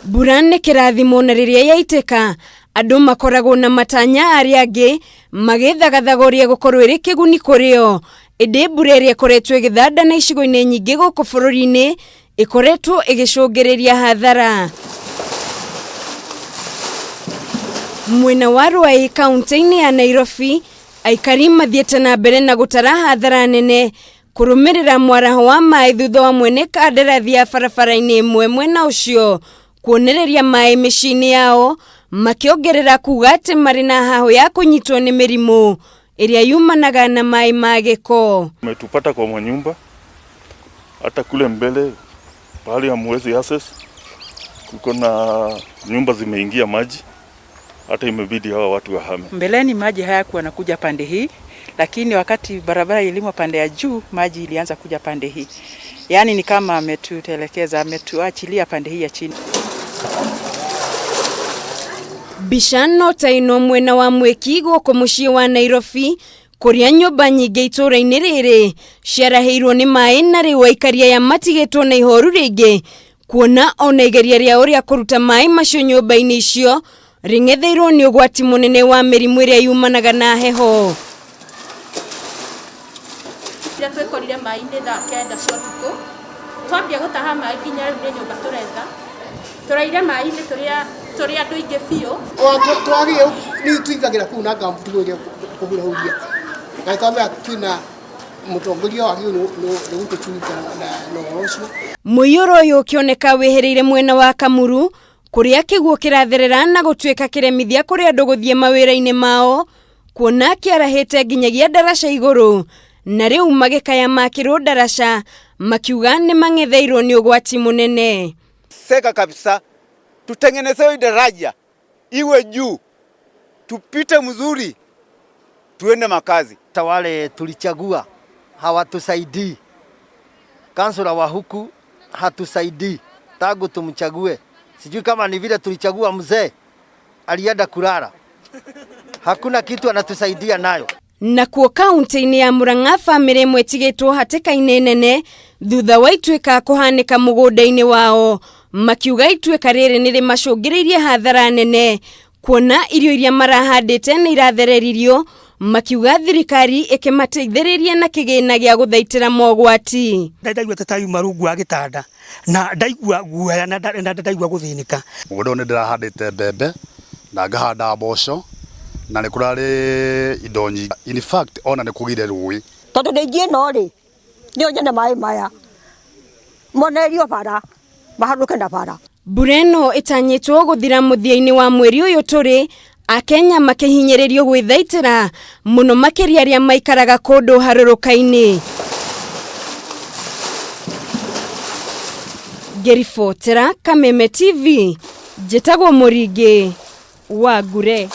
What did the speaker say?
Mbura nĩ kĩrathimo na rĩrĩa yaitĩka andũ makoragwo na matanya arĩa angĩ magĩthagathaga ũrĩa ĩgũkorwo ĩrĩ kĩguni kũrĩ o. Ĩndĩ mbura ĩrĩa ĩkoretwo ĩgĩthandana icigo-inĩ nyingĩ gũkũ bũrũri-inĩ ĩkoretwo ĩgĩcũngĩrĩria hathara. Mwena wa Ruai kaunti-inĩ ya Nairobi, aikari mathiĩte na mbere na gũtara hathara nene kũrũmĩrĩra mwaraho wa maĩ thutha wa mwene kandarathi ya barabara-inĩ ĩmwe mwena ũcio kuonereria maĩ mĩciĩ-inĩ yao, makĩongerera kuga atĩ marĩ na hahũ ya kũnyitwo nĩ mĩrimũ ĩrĩa yumanaga na maĩ ma gĩko. Umetupata kwa manyumba hata kule mbele pahali hamwezi access, kuko na nyumba zimeingia maji, hata imebidi hawa watu wahame. Mbeleni maji hayakuwa nakuja pande hii, lakini wakati barabara ilimwa pande ya juu, maji ilianza kuja pande hii. Yaani ni kama ametutelekeza, ametuachilia pande hii ya chini. Mbica no ta ĩno mwena wa Mwĩki gũkũ mũciĩ wa Nairobi kũrĩa nyũmba nyingĩ itũũra-inĩ rĩrĩ ciarahĩirwo nĩ maĩ na rĩu aikari aya matigĩtwo na ihoru rĩngĩ kuona ona igeria rĩa ũrĩa kũruta maĩ macio nyũmba-inĩ icio rĩng'etheirwo nĩ ũgwati mũnene wa mĩrimũ ĩrĩa yumanaga na heho. Rĩrĩa twĩkorire maĩ-inĩ thaa 9 cia ũtukũ, twambia gũtaha maĩ nginya rĩu nĩ nyũmba tũretha. Tũraire maĩ-inĩ tũrĩ andũ aingĩ biũ. Twagĩire rĩu tũingagĩra kũu na ngambuti gũthiĩ kũhurahuria. Na twamenya twĩna mũtongoria wagĩrĩirwo nĩ gũtũchunga na ũhoro ũcio. Mũiyũro ũyũ ũkĩoneka wĩhĩrĩire mwena wa Kamuru kũrĩa kĩguũ kĩratherera na gũtuĩka kĩremithia kũrĩ andũ gũthiĩ mawĩra-inĩ mao kuona kĩarahĩte nginyagia ndaraca igũrũ na rĩu magĩkaya makĩrwo ndaraca makiuga nĩ mang'etheirwo nĩ ũgwati mũnene. Seka kabisa, tutengenezewe daraja iwe juu, tupite mzuri, tuende makazi. Wale tulichagua hawatusaidii, kansula wa huku hatusaidii tangu tumchague. Sijui kama ni vile tulichagua mzee alienda kulala, hakuna kitu anatusaidia nayo. Nakuo kaunti-inĩ ya Murang'a bamĩrĩ ĩmwe ĩtigĩtwo hatĩka-inĩ nene thutha wa ituĩka kũhanĩka mũgũnda-inĩ wao, makiuga ituĩka rĩrĩ nĩ rĩmacũngĩrĩirie hathara nene kuona irio iria marahandĩte nĩ irathereririo, makiuga thirikari ĩkĩmateithĩrĩria na kĩgĩna gĩa gũthaitĩra mogwati. Ndaigua ta tauma rungu wa gĩtanda na ndaigua guoya na ndaigua gũthĩnĩka. Mũgũnda ũyũ nĩ ndĩrahandĩte mbembe na ngahanda mboco na nĩ kũrarĩ indo nyingĩ. In fact ona nĩ kũgĩire rũĩ. Tondũ ndĩingĩ ĩno rĩ, nĩyo nyene maĩ maya monerio bara maharũke na bara. Mbura ĩno ĩtanyĩtwo gũthira mũthia-inĩ wa mweri ũyũ tũrĩ, Akenya makĩhinyĩrĩrio gwĩthaitĩra mũno makĩria arĩa maikaraga kũndũ harũrũka-inĩ. Ngĩribotera Kameme TV, njĩtagwo Mũringĩ wa Ngure.